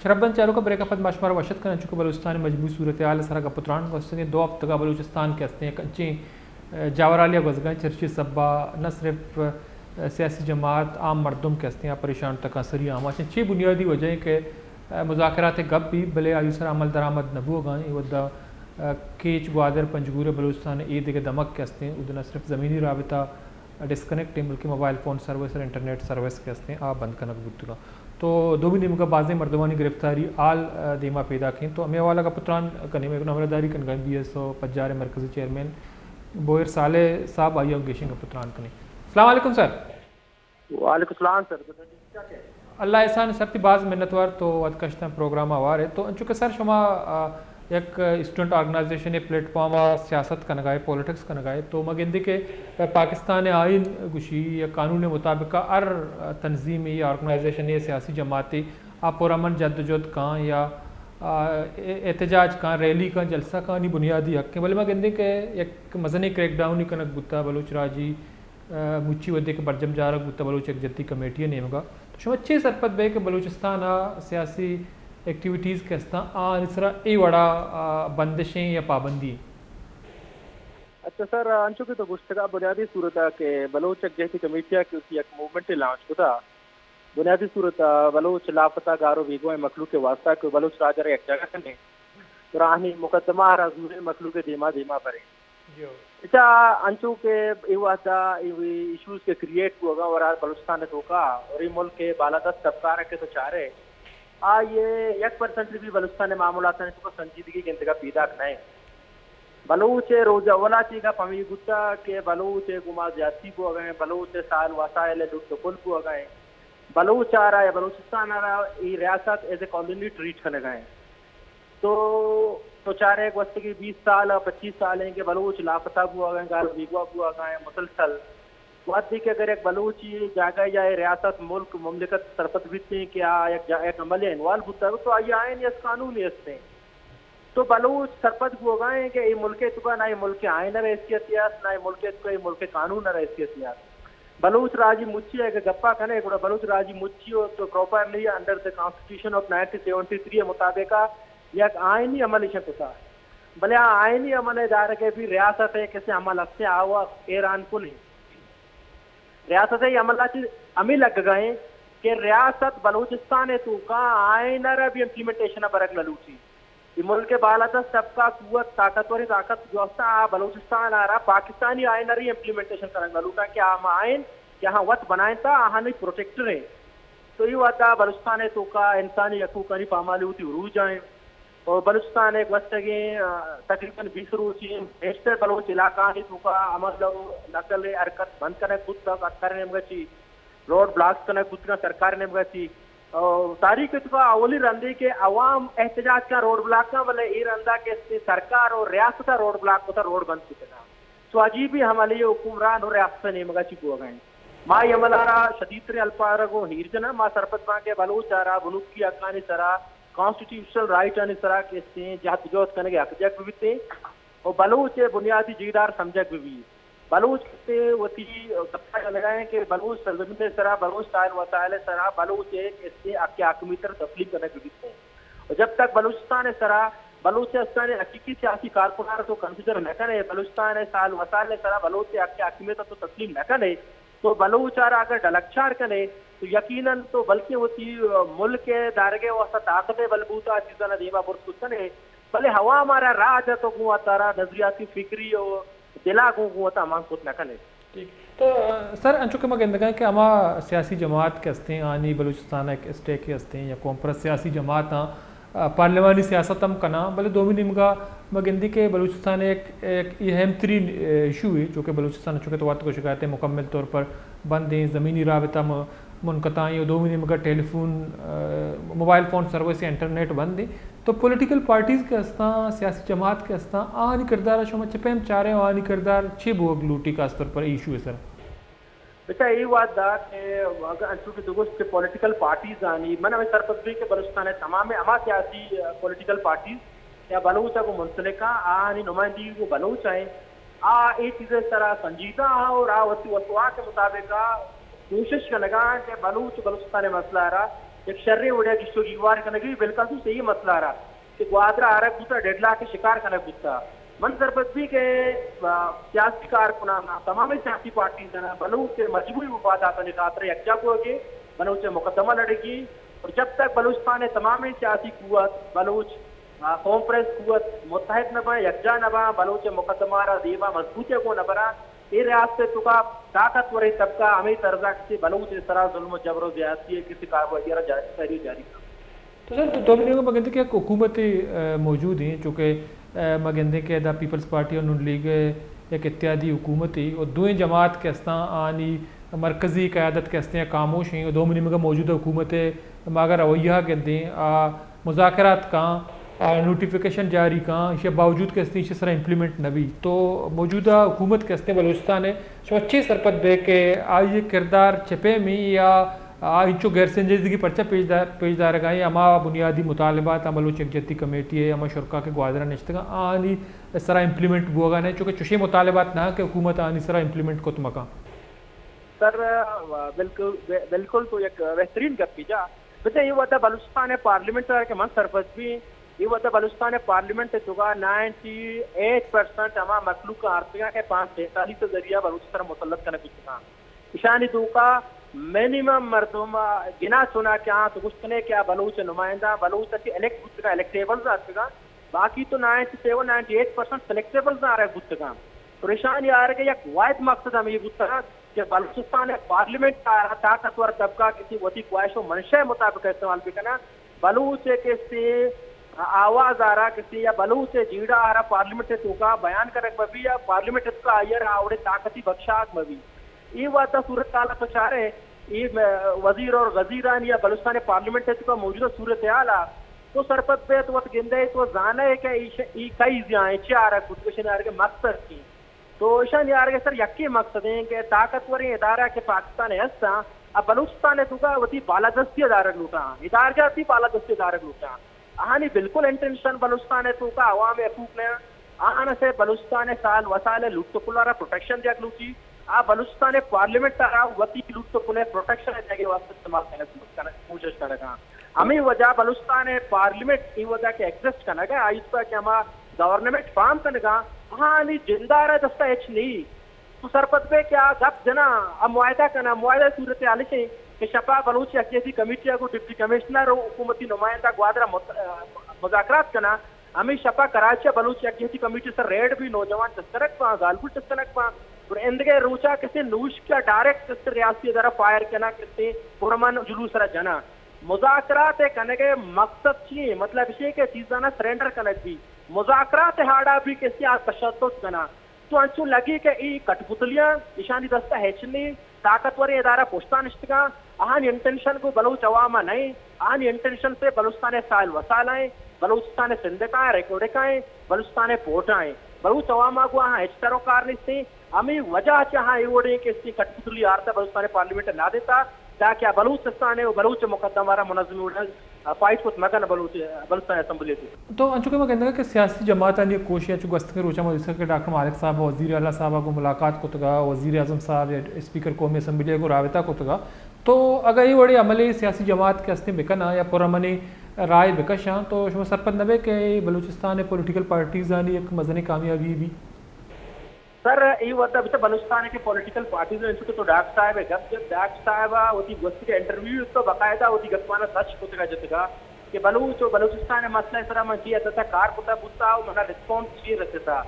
ربن چاروکا بریک ءَ پد ما شمارا وش اتک کناں، چونکہ بلوچستان ءِ مجموعی صورتحال ءِ سرا گپ ءُ تران گوستگیں۔ دو ہفتگا بلوچستان کہ استیں یک انچیں، ءَ، جاورالے ءَ گوزگاں، چرچی سبا نہ صرف، ءَ، سیاسی جماعت، عام مردم کہ استیں آ پریشان تکاں، سری آماچ انت۔ چے بنیادی وجہ ایں کہ، ءَ، مذاکرات ءِ گپ بی بلے آئی سرا عمل درآمد نہ بوگا ایں؟ ودا، ءَ، کیچ، گوادر، پنجگور ءُ بلوچستان ءِ اے دگہ دمگ کہ استیں اود نہ صرف زمینی رابطہ ڈسکنیکٹ ایں، بلکہ موبائل فون سروس اور انٹرنیٹ سروس کہ استیں آ بند کنگ بوتگاں۔ تو دومی نیمگا بازیں مردمانی گرفتاری حال، ءَ، دیما پیداک ایں۔ تو ہمے حوالہ گپ ءُ تران کنیں، مئے گوں ہمراہداری کنگا ایں بی ایس او پجار ءِ مرکزی چیئرمین بوہر صالح صاحب، آئی ءَ گیشیں گپ ءُ تران کنیں۔ السلام علیکم سر۔ وعلیکم السلام سر۔ اللہ احسان سر، تئی باز منتوار تو وت کشتاں پروگرام ءَ ہوار ئے۔ تو انچو کہ سر شما، آ، یک اسٹوڈنٹ آرگنائزیشن ءِ پلیٹ فارم ءَ سیاست کنگا ئے، پولیٹکس کنگا ئے، تو ما گندے کہ پاکستان ءِ آئین گوشی یا قانون ءِ مطابق ہر تنظیمے یا آرگنائزیشنے یا سیاسی جماعتے آ پرامن جدوجہد کاں یا، آ، احتجاج کاں، ریلی کاں، جلسہ کاں، آنی بنیادی حق ایں۔ بلے ما گندے کہ یک مزنیں کریک ڈاؤن کنگ بوتا بلوچ راجی ءَ، مچی وھدے کہ برجم جارگ بوتہ بلوچ یکجہتی کمیٹی ءِ نیمگا۔ تو شما چے سرپد بئے کہ بلوچستان ءَ سیاسی ایکٹیویٹیز کہ استاں، آہانی سرا اے وڑا، ءَ، بندشیں یا پابندی ایں؟ اچھا سر، انچو کہ تو گوشتگا بنیادی صورت ءَ کہ بلوچ یکجہتی کمیٹی ءَ کہ وتی یک موومنٹ لانچ کتا، بنیادی صورت ءَ بلوچ لاپتہ گار ءُ بیگواہیں مخلوق ءِ واسطہ کہ بلوچ راج ءَ را یک جاگہ کنیں، گڑا آہانی مقدمہ ءَ را زوریں مخلوق ءِ دیما دیما بریں۔ اچھا، انچو کہ اے وھد ءَ اے ایشوز کہ کریئیٹ بوگا اور بلوچستان ءِ توکا اور اے ملک ءِ بالادست طبقہ ءَ را کہ تو چارے، آ اے یک پرسنٹ بھی بلوچستان ءِ معاملاتانی توکا سنجیدگی گندگا پیداک نہ ایں۔ بلوچ ءِ روز اولا چی گپ ہمے بوتا کہ بلوچ ءِ گما زیادتی بوگا ایں، بلوچ ءِ سال وسائل ءِ لٹ ءُ پل بوگا ایں، بلوچ ءَ را یا بلوچستان ءَ را اے ریاست ایز اے کالونی ٹریٹ کنگا ایں۔ تو، تو چارے گوستگیں بیست سال ءَ پچیس سال ایں کہ بلوچ لاپتہ بوگا ایں، گار بیگواہ بوگا ایں مسلسل۔ وھدے کہ اگر یک بلوچے جاگہ یا اے ریاست، ملک، مملکت سرپد بیتیں کہ آ یک جا، یک عملے انوالو بوتگ تو آئی آئین یا قانونے استیں۔ تو بلوچ سرپد بوگا ایں کہ اے ملک ءِ توکا نہ اے ملک ءِ آئین ءَ را حیثیتے است، نہ اے ملک ءِ توکا اے ملک ءِ قانون ءَ را حیثیتے است۔ بلوچ راجی مچی ءِ اگہ گپا کنے، گڑا بلوچ راجی مچی ءَ تو properly under the constitution of nineteen seventy three ءِ مطابق ءَ یک آئینی عمل ایشاں کتا۔ بلے آ آئینی عمل ءِ دارگ ءَ بھی ریاست ءِ کسے عمل ہستیں آ وت حیران کن ایں۔ ریاست ءِ عمل ءَ چہ ہمے لگگا ایں کہ ریاست بلوچستان ءِ توکا آئین ءَ را بھی امپلیمنٹیشن ءَ برگ نہ لوٹی۔ اے ملک ءِ بالادست طبقہ قوت، طاقتوریں طاقت جو استاں، آ بلوچستان ءَ را پاکستانی آئین ءَ را امپلیمنٹیشن کنگ نہ لوٹاں کہ آ ہما آئین کہ آہاں وت بنائینتا، آہانی پروٹیکٹر ایں۔ تو اے وھد ءَ بلوچستان ءِ توکا انسانی حقوقانی پامالے وتی عروج ءَ ایں۔ اور بلوچستان ءِ گوستگیں، آ، تقریباً بیست روچی بیشتر بلوچ علاقہانی توکا عمل ءُ نقل ءِ حرکت بند کنگ بوتگ، سرکار ءِ نیمگا چی روڈ بلاکس کنگ بوتگاں سرکار ءِ نیمگا چی۔ او، تاریخ ءِ توکا اولی رندے کہ عوام احتجاج کاں روڈ بلاک کاں، بلے اے رندا کہ استیں سرکار ءُ ریاست ءَ روڈ بلاک کتا، روڈ بند کتگاں۔ تو عجیبیں عملے حکمران ءُ ریاست ءِ نیمگا چی بوگا ایں۔ ما اے عمل ءَ را شدید تریں الپارگ ءَ گوں ایر جناں، ما سرپد باں کہ بلوچ ءَ را بنکی حقانی سرا، کانسٹیٹیوشنل رائٹانی سرا کہ استیں جہد جہد کنگ ءِ حق دیگ بہ بیتیں۔ ءُ بلوچ ءِ بنیادی جیڑہ ءَ سمجھگ بہ بیت۔ بلوچ کسے وتی گپ ءَ کنگ ءَ ایں کہ بلوچ سرزمین ءِ سرا، بلوچ ساحل وسائل ءِ سرا، بلوچ ءِ کسے حق حاکمیت ءَ تسلیم کنگ بہ بیت۔ ءُ جب تک بلوچستان ءِ سرا بلوچستان ءِ حقیقی سیاسی کارکناں تو کنسیڈر نہ کنے، بلوچستان ءِ ساحل وسائل ءِ سرا بلوچ ءِ حق حاکمیت ءَ تو تسلیم نہ کنے، تو بلوچ ءَ را اگر ڈلکچار کنے تو یقیناً تو بلکیں وتی ملک ءِ دارگ ءِ واستہ طاقت ءِ بلبوت ءَ چیزاں دیما برز کت کنے۔ بلے عوام ءَ را راج ءَ تو گوں وتارا نظریاتی فکری ءُ دل ءَ گوں، گوں وتا مان کت نہ کن ایت۔ ٹھیک۔ تو، آ، سر، انچو کہ ما گندگا کہ ہما سیاسی جماعت کہ ہستیں، آنی بلوچستان ءَ یک اسٹیکے ہستیں یا قوم پرست سیاسی جماعت آں، آ، پارلیمانی سیاست ہم کناں، بلے دومی نیمگا ما گندی کہ بلوچستان ءِ یک، یک اہم ترین، آ، ایشو ہے، جو کہ بلوچستان چونکہ تو وت گوشگا ات مکمل طور پر بند ہیں، زمینی رابطہ م-، منقطع ایں ءُ دومی نیمگا ٹیلی فون، آ، موبائل فون سروس یا انٹرنیٹ بند ایں۔ تو پولیٹیکل پارٹیز کہ ہستاں، سیاسی جماعت کہ ہستاں، آہانی کردار ءَ شما چہ پیم چارے ءُ آہانی کردار چے بوگ لوٹی خاص طور پر ایشو ءِ سر؟ بچا اے وعدہ کہ اگر انچو کہ تو گوشت کہ پولیٹیکل پارٹیز آنی، من ہمیں سرپد بھی کہ بلوچستان ءِ تمام ہما سیاسی، آ، پولیٹیکل پارٹیز یا بلوچ ءَ گوں منسلک آں، آہانی نمائندگی گوں بلوچ ءَ ایں۔ آ اے چیز ءِ سرا سنجیدہ آں اور آ وتی وسواس ءِ مطابق آ کوشش کنگا آں کہ بلوچ، بلوچستان ءِ مسئلہ ءَ را یک شریں وڑے گشت و گیوار کنگی، بالخصوص یہ مسئلہ را کہ گوادر آرگ بوتا، ڈیڈ لاک شکار کنگ بوتا۔ من سرپد بھی کہ، آ، سیاسی کارکنان، تمام سیاسی پارٹیز ہیں، بلوچ کے مجموعی مفادات نے خاطر یکجا کو کہ بلوچ مقدمہ لڑے گی، اور جب تک بلوچستان تمام سیاسی قوت، بلوچ، آ، قوم پرست قوت متحد نہ بان، یکجا نہ بان، بلوچ مقدمہ را دیما مضبوطی کو نہ بران، اے ریاست ء توکا طاقتوریں طبقہ ہمے طرزا کسی بلوچ ء سرا ظلم و جبر و زیادتی ء کسی کاروائی ء را جاری، ساری جاری کنت۔ تو سر، تو، تو بھی ما گندے کہ یک حکومت، آ، موجود ہیں، چونکہ، آ، ما گندے کہ دا پیپلز پارٹی اور نون لیگ ء یک اتحادی حکومت ہے اور دوئیں جماعت کے استان آنی مرکزی قیادت کے استیں خاموش ہیں اور دومی نیمگا موجودہ حکومت ہے، ما اگر رویہ گندیں، آ، مذاکرات کاں، آ، نوٹیفیکیشن جاری کاں، ایشی باوجود کہ استیں ایشی سرا امپلیمنٹ نہ بی۔ تو موجودہ حکومت کہ استیں بلوچستان ء، شما چے سرپد بے کہ آئی کردار چہ پیمیں یا آ انچو غیر سنجیدگی پرچہ پیش دار، پیش دارگا ہیں؟ ہما بنیادی مطالبات ہم بلوچ یکجہتی کمیٹی ء ہما شرکا کہ گوادر ء نشتگاں، آنی سرا امپلیمنٹ بوگا نہ، چونکہ چشیں مطالبات نہ کہ حکومت آنی سرا امپلیمنٹ کت مکاں۔ سر، بالکل، بالکل تو یک بہترین گپے جا۔ بچے، اے وھد ء بلوچستان ء پارلیمنٹ ء کہ من سرپد بی، اے وھد ء بلوچستان ء پارلیمنٹ ء توکا نائنٹی ایٹ پرسنٹ ہما مخلوق آرتگاں کہ پانچ سینتالیس ء ذریعہ بلوچ سر مسلط کنگ بوتگاں۔ ایشانی توکا منیمم مردم گنا چنا کہ آ تو گوشت کنے کہ آ بلوچ نمائندہ، بلوچ ء کہ الیکٹ بوتگاں، الیکٹیبلز آتکگاں، باقی تو ninety seven, ninety eight percent سلیکٹیبلز آرگ بوتگاں۔ پریشانی آرگ ء یک واحد مقصد ہمے بوتگ کہ بلوچستان ء پارلیمنٹ ء را طاقتور طبقہ کسی وتی خواہش و منشا ء مطابق استعمال بکناں، بلوچ ء کسی آواز ء را کسی یا بلوچ ء جیڑہ ء را پارلیمنٹ ء توکا بیان کنگ مہ بی یا پارلیمنٹ ء توکا آئی ء را آ وڑیں طاقتی بخشاگ مہ بی۔ اے وھد ء صورتحال ء تو چارے، اے م-، وزیر اور غزیرانی یا بلوچستان ء پارلیمنٹ ء توکا موجودہ صورتحال ء تو سرپد بے تو وت گندے تو زانے کہ ایش-، ای کئی زیاں چی آرگ بوت، ایشانی آرگ مقصد چی؟ تو ایشانی آرگ سر یکے مقصد ہیں کہ طاقتوریں ادارہ کہ پاکستان ء ہستاں، اب بلوچستان ء توکا وتی بالادستی ء دارگ لوٹاں، ادارجاتی بالادستی ء دارگ لوٹاں۔ آہانی بالکل انٹینشن بلوچستان ء توکا عوام ء حقوق نہ، آہان سے بلوچستان ء سال و سال ء لوٹ و پل ء را پروٹیکشن دیگ لوٹی، آ بلوچستان ء پارلیمنٹ ء را وتی لوٹ و پل ء پروٹیکشن ء دیگ ء واسطہ استعمال کنگ، کنگ، کوشش کنگ ء۔ ہمے وجہ بلوچستان ء پارلیمنٹ اے وجہ کہ ایگزسٹ کنگ ء، آئی ء کہ ہما گورنمنٹ فارم کنگ ء، آہانی جندار ء دست ء ہچ نہیں۔ تو سرپد بے کہ آ گپ جناں، آ معاہدہ کناں، معاہدہ صورت حال اش انت کہ شپا بلوچ یکجہتی کمیٹی ء گوں ڈپٹی کمشنر و حکومتی نمائندہ گوادر ء مت-، مذاکرات کناں۔ ہمے شپا کراچی ء بلوچ یکجہتی کمیٹی سر ریڈ بی، نوجوان چست کنگ باں، زالبول چست کنگ باں۔ اور ایندگہ روچا کسے نوشکیا ڈائریکٹ کسے ریاستی ادارہ فائر کناں، کسے پرامن جلوس را جناں۔ مذاکرات ء کنگ ء مقصد چی انت؟ مطلب اش کہ چیزانا سرینڈر کنگ بی، مذاکرات ء ہاڑا بی کسے آ تشدد کناں۔ تو انچو لگی کہ ای کٹ پتلیاں، ایشانی دست ء ہچ نی، طاقتوریں ادارہ پشتا نشتگاں، آہانی انٹینشن گوں بلوچ عوام ء نئیں، آہانی انٹینشن سے بلوچستان ء سائل وسائل ء، بلوچستان ء سندھ ء، ریکوڈک ء، بلوچستان ء پورٹ ء، بلوچ عوام ء گوں آہاں ہچ سر و کار نیستیں۔ ہمے وجہ چہ آہاں اے وڑیں کہ استیں کٹ پتلی آرتا بلوچستان ء پارلیمنٹ ء نادینتا، تاکہ آ بلوچستان ء و بلوچ مقدمہ را منظم وڑ ء فائٹ کت مہ کن بلوچ، بلوچستان اسمبلی ء۔ تو انچو کہ ما گندگ ء کہ سیاسی جماعتانی یک کوشش انچو گوستگیں روچاں ما دیستگ کہ ڈاکٹر مالک صاحب ء وزیر اعلی صاحب ء گوں ملاقات کتگ ء، وزیر اعظم صاحب یا اسپیکر قومی اسمبلی ء گوں رابطہ کتگ ء۔ تو اگاں اے وڑیں عملے سیاسی جماعت کہ ہستیں بکناں یا پرامنیں رائے بکشاں تو شما سرپد نہ بئے کہ اے بلوچستان ء پولیٹیکل پارٹیزانی یک مزنیں کامیابی بی؟ سر، اے وھد ء بچار بلوچستان ء کہ پولیٹیکل پارٹیز انت، انچو کہ تو ڈاکٹر صاحب ء گپ جت، ڈاکٹر صاحب ء وتی گوستگیں انٹرویو ء تو باقاعدہ وتی گپاں سرچ کتگ ء جتگ ء کہ بلوچ و بلوچستان ء مسئلہ ء سرا من چی حد ء تک کار کتگ بوتگ ء منا ریسپانس چی رسیتگ۔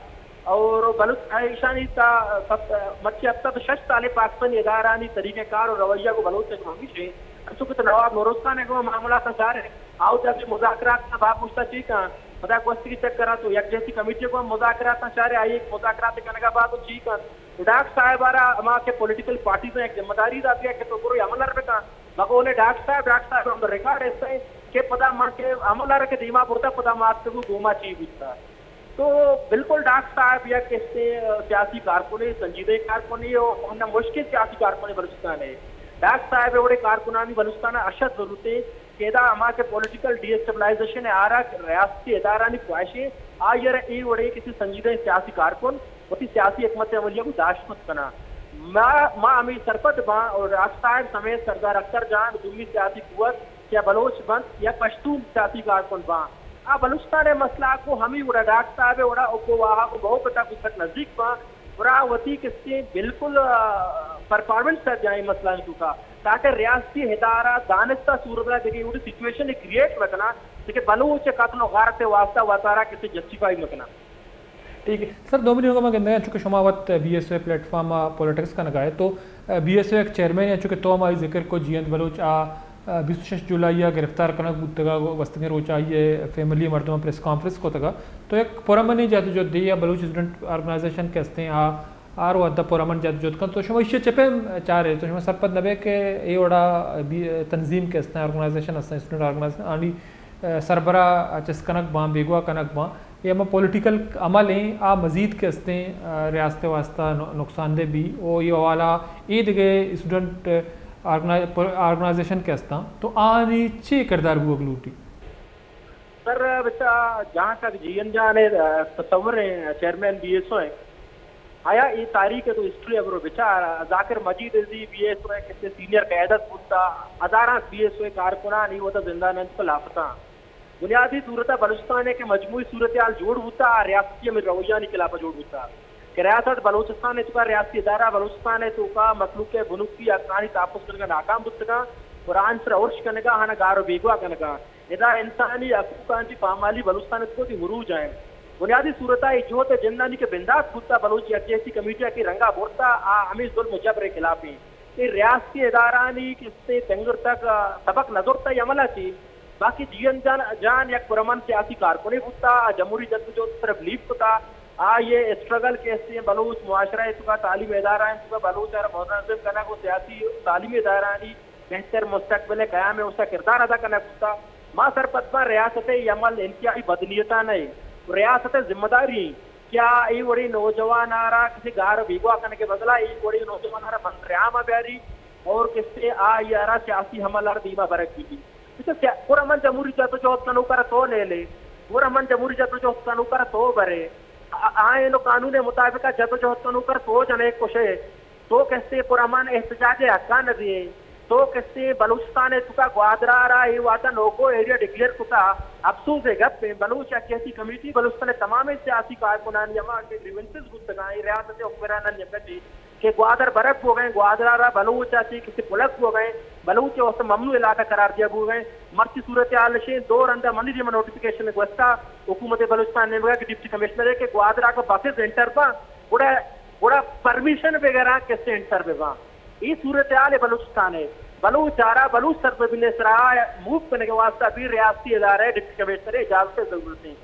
اور بلوچ ایشانی تا ست-، مرچی ہفتاد و شش سال ء پاکستانی ادارہانی طریقہ کار و رویہ گوں بلوچ ء گوں ہمیش انت۔ انچو کہ تو نواب نوروز خان ء گوں معاملات ء چارے، آؤ دگہ مذاکرات ء باب گوشتا چی کن؟ پدا گوستگی چکر ء تو یکجہتی کمیٹی ء گوں مذاکرات ء چارے، آئی ء مذاکرات کنگ ء بعد چی کنت؟ ڈاکٹر صاحب ء را ہما کہ پولیٹیکل پارٹیز ء یک ذمہ داری داتگ کہ تو برو عمل ء بکن۔ بگولے ڈاکٹر صاحب، ڈاکٹر صاحب ہم ریکارڈ ایسا ہے کہ پدا من کہ عمل ء را کہ دیما برتا پدا ما اتکگوں گوما چی بوتا۔ تو بالکل ڈاکٹر صاحب یک استیں سیاسی کارکنے، سنجیدہ کارکنے اور ہمنا مشکل سیاسی کارکنے بلوچستان ہے۔ ڈاکٹر صاحب ء وڑے کارکنانی بلوچستان ء اشد ضرورت ہے۔ کہ ادا ہما کہ پولیٹیکل ڈی اسٹیبلائزیشن ء آرگ ریاستی ادارہانی خواہش ء، آئی ء را اے وڑیں کسی سنجیدہ سیاسی کارکن وتی سیاسی حکمت عملی ء گوں داشت کت کناں۔ ما، ما ہمے سرپد باں اور ڈاکٹر صاحب سمیت سردار اختر جان دومی سیاسی قوت یا بلوچ بنت یا پشتون سیاسی کارکن باں، آ بلوچستان ءِ مسئلہ کو ہمے وڑا ڈاکٹر صاحب ءِ وڑا اوکو واہگ و بہو پتا کو سک نزدیک باں، گڑا وتی کسے بالکل، آ، پرفارمنس سر جائیں مسئلہ توکا، تاکہ ریاستی ادارہ دانستہ صورت ءَ دگہ وڑی سچویشن کریئیٹ مکناں، تاکہ بلوچ قتل و غارت ءِ واسطہ وتارا کسے جسٹیفائی مکناں۔ ٹھیک ہے سر، دومی نیمگا ما گندگا، چونکہ شما وت بی ایس او پلیٹ فارم ءَ پولیٹکس کنگا ہے، تو بی ایس او ایک چیئرمین یا چونکہ تو ہماری ذکر کو، جیئند بلوچ آ بیست و شش جولائی ءَ گرفتار کنگ بوتگا، گوستگیں روچ آئی ءِ فیملی مردماں پریس کانفرنس کتگا، تو یک پرامنی جدوجہدے یا بلوچ اسٹوڈنٹ آرگنائزیشن کہ ہستیں آ ہر وھد ءَ پرامن جدوجہد کنت، تو شما ایشی ءَ چہ پیم چارے، تو شما سرپد نہ بئے کہ اے وڑا بی-، تنظیم کہ ہستیں، آرگنائزیشن ہستیں، اسٹوڈنٹ آرگنائزیشن، آنی سربراہ چست کنگ باں، بیگواہ کنگ باں، اے ہما پولیٹیکل عمل ایں، آ مزید کہ ہستیں، آ، ریاست ءِ واسطہ نو-، نقصان دہ بی۔ او اے حوالہ اے دگہ اسٹوڈنٹ آرگنا-، پر-، آرگنائزیشن کہ ہستاں، تو آنی چے کردار بوگ لوٹی؟ سر، بچا جہاں تک جیئند جان ءِ، آ، تصور ایں، چیئرمین بی ایس او ایں، آیا اے تاریخ ءِ تو ہسٹری ءَ برو بچار، ذاکر مجید ازی بی ایس او ءِ کسے سینئر قیادت بوتا، ہزاراں بی ایس او ءِ کارکنان اے وھد ءَ زندان ءِ توکا لاپتاں۔ بنیادی صورت ءَ بلوچستان ءِ کہ مجموعی صورتحال جوڑ بوتا، آ ریاستی ہمے رویانی خلاف ءَ جوڑ بوتا کہ ریاست بلوچستان ءِ توکا، ریاستی ادارہ بلوچستان ءِ توکا مخلوق ءِ بنکی حقانی تحفظ کنگ ءَ ناکام بوتگاں، قرآن سرا ارش کنگا، آناں گار و بیگواہ کنگا۔ ادا انسانی حقوقانی پامالی بلوچستان ءِ توکا وتی عروج ءَ انت۔ بنیادی صورت ءَ اے جہد ءِ جندانی کہ بندات بوتا، بلوچ یکجہتی کمیٹی ءَ کہ رنگا برتا، آ ہمے ظلم و جبر ءِ خلاف انت۔ اے ریاستی ادارہانی کہ سے تنگرتگ، آ، سبق نہ زرتا اے عمل ءَ چی؟ باقی جیئند جان، جان یک پرامن سیاسی کارکنے بوتا، آ جمہوری جدوجہد ءِ سرا بلیو کتا، آئی ءِ اسٹرگل کہ سے بلوچ معاشرہ ءِ توکا، تعلیمی ادارہ ءِ توکا بلوچ ءَ را ماڈرنائزیشن کنگ و سیاسی تعلیمی ادارہانی بہتر مستقبل ءِ قیام ءِ واستہ کردار ادا کنگ بوتا۔ ما سرپد باں ریاست ءِ اے عمل انتہائی بدنیتانہ ایں۔ ریاست ءِ ذمہ داری ایں کہ آ اے وڑیں نوجوان ءَ را کسے گار ءُ بیگواہ کنگ ءِ بدلا اے وڑیں نوجوان ءَ را منظر عام ءَ بیاری اور کسے آئی ءَ را سیاسی عمل ءَ را دیما برگ بہ بیت۔ اچھا، سیا-، پرامن جمہوری جدوجہد کنوک ءَ را تو نیلے، پرامن جمہوری جدوجہد کنوک ءَ را تو برے، آ-، آئین ءُ قانون ءِ مطابق ءَ جدوجہد کنوک ءَ را تو جنے کشے۔ تو کسے پرامن احتجاج ءِ حق ءَ نہ دیئے۔ تو کسے بلوچستان ءِ توکا گوادر ءَ را اے وہد ءَ نو گو ایریا ڈکلیئر کتا۔ افسوز ءِ گپ ایں، بلوچ یکجہتی کمیٹی بلوچستان ءِ تمامیں سیاسی کارکنانی ہما کہ گریونسز بوتگاں، اے ریاست ءِ حکمرانانی نیمگ ءَ چہ کہ گوادر برگ بوگ ءَ ایں، گوادر ءَ را بلوچ ءَ چہ کسے پلگ بوگ ءَ ایں، بلوچ ءِ واستہ ممنوع علاقہ قرار دیگ بوگ ءَ ایں۔ مرچی صورتحال اش ایں، دو رند ءَ منی دیم ءَ نوٹیفکیشن گوستا حکومت بلوچستان ءِ نیمگ ءَ کہ ڈپٹی کمشنر ءَ کہ گوادر ءَ کہ بسز انٹر باں، گڑا، گڑا پرمیشن بغیر آ کسے انٹر بہ باں۔ اے صورتحال ءَ بلوچستان ءِ، بلوچ ءَ را بلوچ سرزمین ءِ سرا موو کنگ ءِ واستہ بھی ریاستی ادارہ ءِ ڈپٹی کمشنر ءِ اجازت ءِ ضرورت ایں۔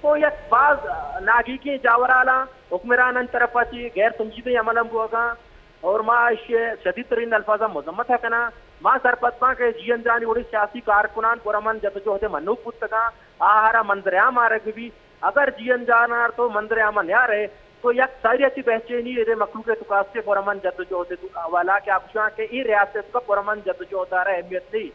تو یک باز ناگیگیں جاورھالاں حکمرانانی طرف ءَ چہ غیر سنجیدہ عمل ہم بوگ ءَ اور ما ایشی ءِ شدید ترین الفاظ ءَ مذمت ءَ کناں۔ ما سرپد باں کہ جیئند جان ءِ وڑیں سیاسی کارکنان پرامن جدوجہد ءِ منوک بوتگاں، آہرا منظر عام آرگ بہ بیت۔ اگر جیئند جان ءَ را تو منظر عام ءَ نیارئے، تو یک ساری ءَ چہ بے چینی ادے مخلوق ءِ توکا است پرامن جدوجہد ءِ تو-، حوالہ کہ آ گوشاں کہ اے ریاست ءِ توکا پرامن جدوجہد ءَ را اہمیت نہ ایں۔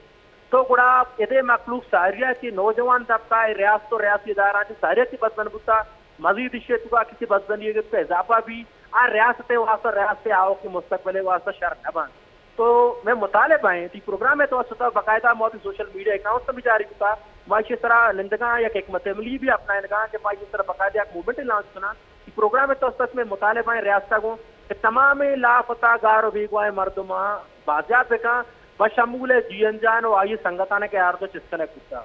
تو گڑا ادے مخلوق ساری ءَ چہ نوجوان طبقہ ءِ ریاست ءُ ریاستی ادارہاں چہ ساری ءَ چہ بدبن بوتا، مزید ایشی ءِ توکا کسے بدبنی ءِ توکا اضافہ بی، آ ریاست ءِ واستہ، ریاست ءِ آؤکیں مستقبل ءِ واستہ شر نہ بنت۔ تو مئے مطالبہ ایں، تئی پروگرام ءِ توسط ءَ باقاعدہ ما وتی سوشل میڈیا اکاؤنٹس ہم جاری کتا، ما ایشی ءِ سرا نندگاں، یک حکمت عملی بھی اپنائینگاں کہ ما ایشی ءِ سرا باقاعدہ یک موومنٹ لانچ کناں۔ تئی پروگرام ءِ توسط ءَ مئے مطالبہ ایں ریاست ءَ گوں کہ تمامیں لاپتہ گار ءُ بیگواہیں مردماں بازیاب بکن، بشمول جیئند جان ءُ آئی ءِ سنگتاناں کہ آرت ءُ چست کنگ بوتا۔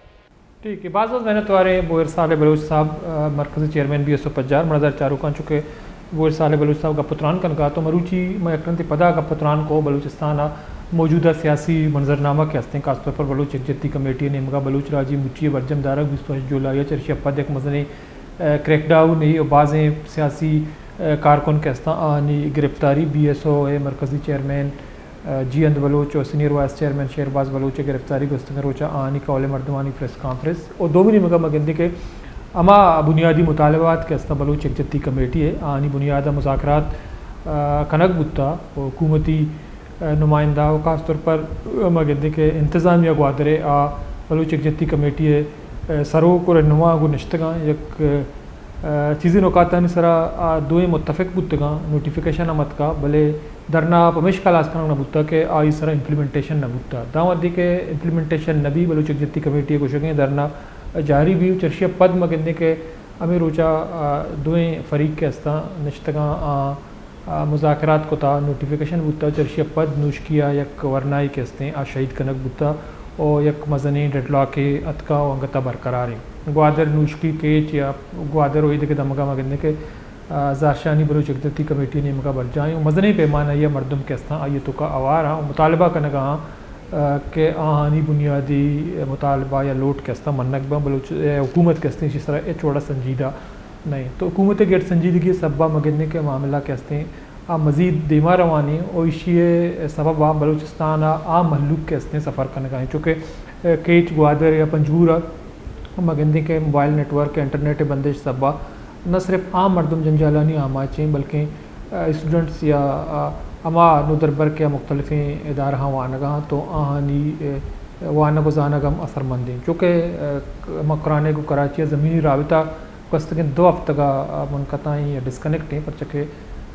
ٹھیک ہے، باز باز منت واریں بوہر صالح بلوچ صاحب، آ، مرکزی چیئرمین بی ایس او پجار، منظر چاروکاں چونکہ بوہر صالح بلوچ صاحب گپ ءُ تران کنگا، تو مروچی ما یک رندے پدا گپ ءُ تران کو بلوچستان ءِ موجودہ سیاسی منظرنامہ کہ ہستیں، خاص طور پر بلوچ یکجہتی کمیٹی ءِ نیمگا بلوچ راجی مچی ءِ برجم دارگ بیست و ہشت جولائی ءَ چہ ایشی ءَ پد یک مزنیں، آ، کریک ڈاؤن ءُ بازیں سیاسی، آ، کارکن کہ ہستاں آہانی گرفتاری، بی ایس او ءِ مرکزی چیئرمین جیئند بلوچ ءُ سینئر وائس چیئرمین شہرباز بلوچ ءِ گرفتاری گوستگیں روچ ءَ آہانی قول ءِ مردمانی پریس کانفرنس ءُ دومی نیمگ ءَ ما گندیں کہ ہما بنیادی مطالبات کہ استاں بلوچ یکجہتی کمیٹی ءِ آہانی بنیاد ءَ مذاکرات، آ، کنگ بوتا ءُ حکومتی، آ، نمائندہ ءُ خاص طور پر ما گندیں کہ انتظامیہ گوادر ءِ آ بلوچ یکجہتی کمیٹی ءِ، آ، سروک ءُ رہنما گوں نشتگاں یک، آ، چیزیں نکاتانی سرا آ دوئیں متفق بوتگاں، نوٹیفکیشن ہم اتکا، بلے دھرنا پمیشکا ہلاس کنگ نہ بوتا کہ آئی سرا امپلیمنٹیشن نہ بوتا۔ داں وھدے کہ امپلیمنٹیشن نہ بی، بلوچ یکجہتی کمیٹی ء گوشگ ء دھرنا جاری بی و چرشی ء پد ما گندیں کہ ہمے روچا، آ، دوئیں فریق کہ استاں نشتگاں، آ، آ، مذاکرات کتا، نوٹیفیکیشن بوتا، چرشی ء پد نوشکی ء یک ورنائے کہ استیں آ شہید کنگ بوتا و یک مزنیں ڈیڈ لاکے اتکا و انگتا برقرار ایں۔ گوادر نوشکی کیچ یا گوادر و ایدگہ دمگا ما گندیں کہ آ، زہرشانی بلوچ یکجہتی کمیٹی ء نیمگا برجاہ ایں و مزنیں پیمانہ ء مردم کہ استاں آئی ء توکا ہوار آں و مطالبہ کنگا آں، آ، کہ آہانی بنیادی مطالبہ یا لوٹ کہ استاں منگ باں، بلوچ، اے، حکومت کہ استیں ایشی سرا ہچ وڑا سنجیدہ نہ ایں۔ تو حکومت ء غیر سنجیدگی ء سببا ما گندیں کہ معاملہ کہ استیں آ مزید دیما روان ایں و ایشی ء سببا بلوچستان ء عام مہلوک کہ استیں سفر کنگا ایں، چونکہ، اے، کیچ گوادر یا پنجگور ء ما گندیں کہ موبائل نیٹ ورک ء انٹرنیٹ ء بندش سببا نہ صرف عام مردم جنجالانی آماچ ایں، بلکیں، آ، اسٹوڈنٹس یا، آ، ہما نودربر کہ مختلفیں ادارہاں وانگا آں تو آہانی، اے، وانگ و زانگ ہم اثرمند ایں۔ چونکہ، اے، مکران ء گوں کراچی ء زمینی رابطہ گوستگیں دو ہفتگا، آ، منقطع ایں یا ڈسکنیکٹ ایں، پرچہ کہ،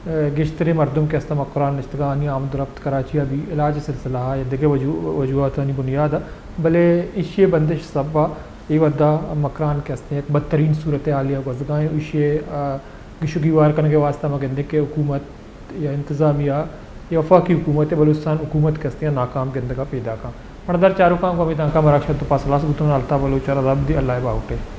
اے، گیشتریں مردم کہ استاں مکران نشتگاں آہانی آمد و رفت کراچی ء بی علاج سلسلہ ء یا دگہ وجو-، وجوہاتانی بنیاد ء، بلے ایشی ء بندش سبب ء اے وھد ء مکران کہ استیں یک بدترین صورتحالے ء گوزگا ایں۔ ایشی ء، آ، گیش و گیوار کنگ ء واستہ ما گندیں کہ حکومت یا انتظامیہ یا وفاقی حکومت ء بلوچستان حکومت کہ استیں ناکام گندگ ء پیداک آں۔ مڑدار چاروکاں گوں ہمے تانکا مراگش ء تو پاس ہلاس بوتوں۔ الطاف بلوچ ء را داب دی، اللہ ء باہوٹ ئے۔